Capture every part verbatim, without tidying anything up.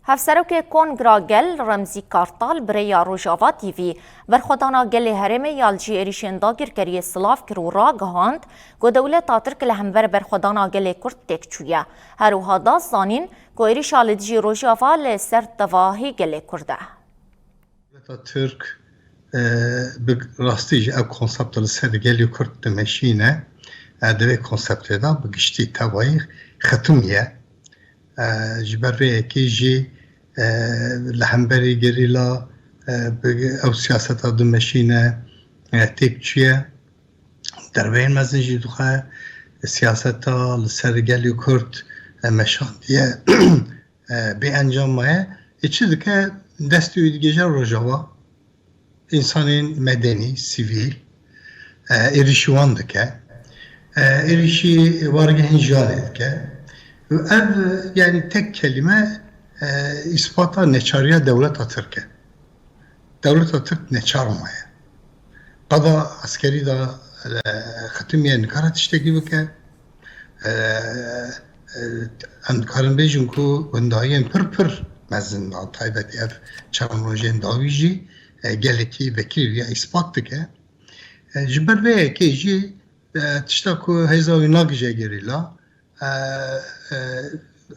Hevserokê Kongra Gel Remzî Kartal bi rêya Rojava T V berxwedana gelê herêmê ya li cî êrîşên dagirkeriyê silav kir û ragihand ku dewleta Tirk li hember berxwedana gelê Kurd têk çûye. Her wiha da zanîn ku êrîşa li dijî Rojava li ser tevahî gelê Kurd e. Dewleta Tirk e, bi rastî jî ev konsepta li ser gelê Kurd dimeşîne. E, di vê konseptê de bi giştî tevayî xetimiye. E, ji ber vê yekê jî e, li hemberî gerîla e, bi ew siyaseta dimeşîne e, têk çûye. Derbeyên mezin jî dixe siyaseta li ser gelê Kurd e, meşandiye e, bê encam maye. Ê çi dike destê wî digêje Rojava. Însanên medenî, sivîl e, êrîşî wan dike. E, êrîşî wargehên jiyanê dike. Û ev yani tek kelîme e, îspata neçariya dewleta Tirk e. Dewleta Tirk neçar maye. Qada eskerî de e, xetimiye nikare tiştekî bike. E, e, em dikarin bêjin ku gundahiyên pir pir mezin a taybetî ev çend rojên dawî jî e, gelekî vekirî viya îspat dike. E, ji ber vê yekê jî e, tişta ku hêza wî nagije gerîla e, e,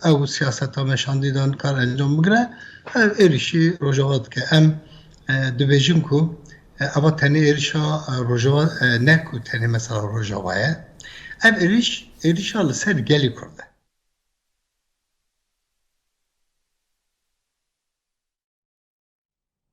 ew siyaseta meşandî de nikar encam bigire, ev êrîşî Rojava dike. Em e, dibêjin ku e, eva tenê êrişa e, Rojava e, ne ku tenê mesela Rojava ye. Ev êriş, êrişa li ser gelî Kurd e.